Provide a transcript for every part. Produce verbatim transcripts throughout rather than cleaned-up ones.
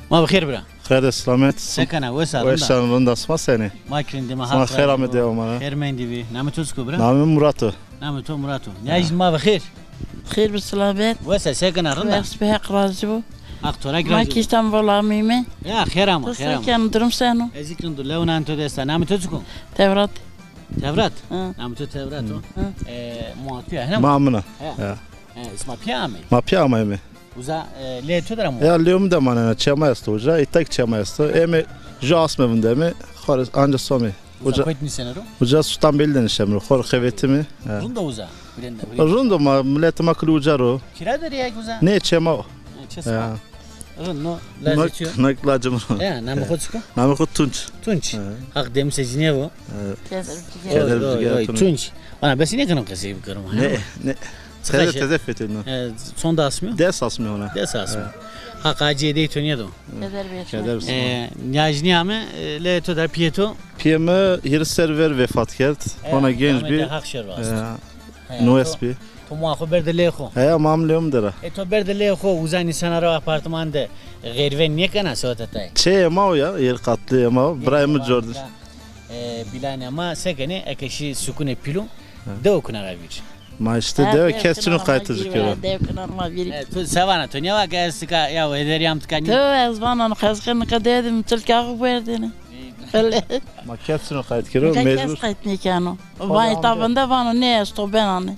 Ma bi xêr bira. Xêr de selamet. Se kena, wes a, rind a? Wes a, rind a, sima senî? Ma kî rind îme, Haq razî bo. Sima xêr amedî, Omar. Xêr mendî bî. Namê to çik o bira? Namê mi Murat o. Namê to Murat o. Nîyajîn ma bi xêr. Xêr bi selamet. Wes a, se kena, rind a? Wes bî, Haq razî bo. Haq to ra kî razî bo. Ma kî Îstanbul amîme. Ya, xêr ama, xêr ama. Ti se kenî, durum seno? Ez kî rind o, lew nan to dest a. Namê to çik o? Tevrat. Tevrat? Hı. Namê to Tevrat o. Hı. E, ma pîya, hene mi? Ma min a. He. Ya. He, sima pîya amey? Ma pîya ameyme. Uza, e, lê to der a mi? Ya, lêyo mi de manena, çê ma esto uca, îta kî çê ma esto. Eme ju asme vindeme, xo rê anca some. Uca, uca kotî nîsene ro? Uca Sultanbeyli de nişeme ro, xo rê xevetîme. He. Rind o uza? Rind o, ma miletê ma kulî uca ro. Kîra der a ya kî uza? Nê, çê ma o. He, çê sima. Ya. Rind o, lacê to. Nak lacê mi ro. Ya, namê xo çik o? Namê xo Tunç. Tunç. He. Haq demî se cinîye bo. He. Keder bi cîgera to. Tunç. Vana besî nêkeno qesey bikero. Nê, nê. Teze, teze fetelîno. E, çond asmî yo? Des asmî yo hona. Des asmî. He. Haq acîyê dey to nêdo. Keder bi. Keder bi sima. E, nîyajnîya mi, e, lê to der, pîyê to? Pîyê mi hîris serrî ver vefat kerd. E, hona genc bî. Haq şer vast. E, nûes bî. To moa xo berde lê xo. Heya, ma mi lê mi der a. E, to berde lê xo, uza nîsena ro apartman de, xerîve nêkena seweta tay? Çê ma o ya, yer qatlı ma o. Birayê mi cor di. E, bîlanê ma se kenê, eke şî sukunê pîlû, dew kena ra vîr. Ma îşte dewe kes çino qaytê ci kero. Dew kena ra vîr. E, to se vana, to nêva ke ez tika, ya, hederîyam tika nî. To ez vana, no qezxe nika dedim, çilka xo berdêne. Öyle. Ma kes çino qayt kero, mecbur. Kes qayt nêkeno. Vay, ta vinde vano, nê esto benane.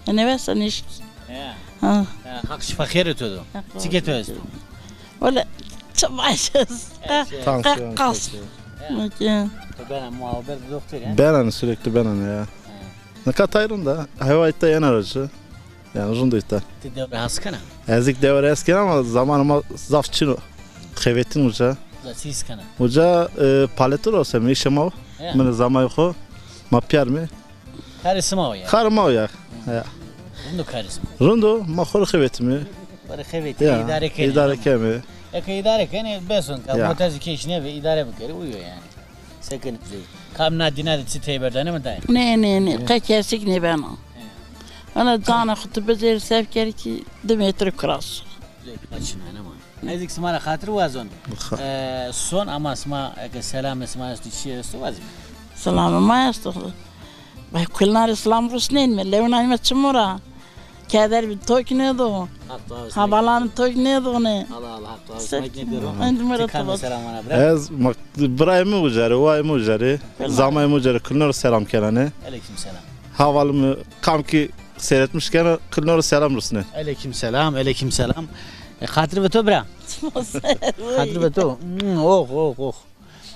Ene wes a nêşkî. Ya. Ha. Ya, Haq şifa xêrê to do. Çikê to esto? Wele, çi baş est. Tansiyon, kas. Tansiyon. Ya. To bena muhabir doktor ya? Benane, sürekli benane ya. Ha. Nika tay rind a. Hewa îta yena ra ci. Yanî rind o îta. Ti dewe hes kena? Ez kî dewe hes kena ama zamanê ma zaf çin o. Xevetîn uca. Uca çi îş kena? Uca, e, paletî ro, se mi îşê ma o. Ya. Mi zamanê xo ma pîyar mi. Karê sima o ya? Karê ma o ya. Ya. Rind o karê sima? Rind o, ma xo rê xevetîme. Xo rê xevetîme, îdare kenê. Îdare keme. Eke îdare kenê, bes o. Ya. Motor zî kêş nêbê, îdare bikerê, uyo yanî. Se kenê zey. Kam na dîna de çi teyberdene mi dayê? Nê, nê, nê. Qe kesik nêbeno. He. Ana canê xo ti bizêrî sef kerî kî di metre kuras. Zey, açin, hene ma. Ez kî sima ra xatir wazon. E, son ama sima, eke selamê sima esto, çî esto, vazî. Selamê ma esto. Bay kulnarê selam rusnên mi, lewnay mi çimû ra. Keder bi to kî nêdo. Havalan to kî nêdonê. Allah Allah, Haq to. Ti kam selam vana bira? Ez ma, birayê mi uca rê, wayê mi uca rê, zamayê mi uca rê, kulno rê selam kenane. Aleyküm selam. Havalê mi kam kî seyretmiş keno, kulno rê selam rusnên. Aleyküm selam, aleyküm selam. E, xatir bi to bira. Xatir bi to. Hmm, oh, oh, oh.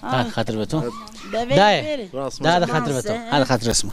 Hadi xatir bi to. Dayê. Daha da xatir bi to. Hadi xatir sima.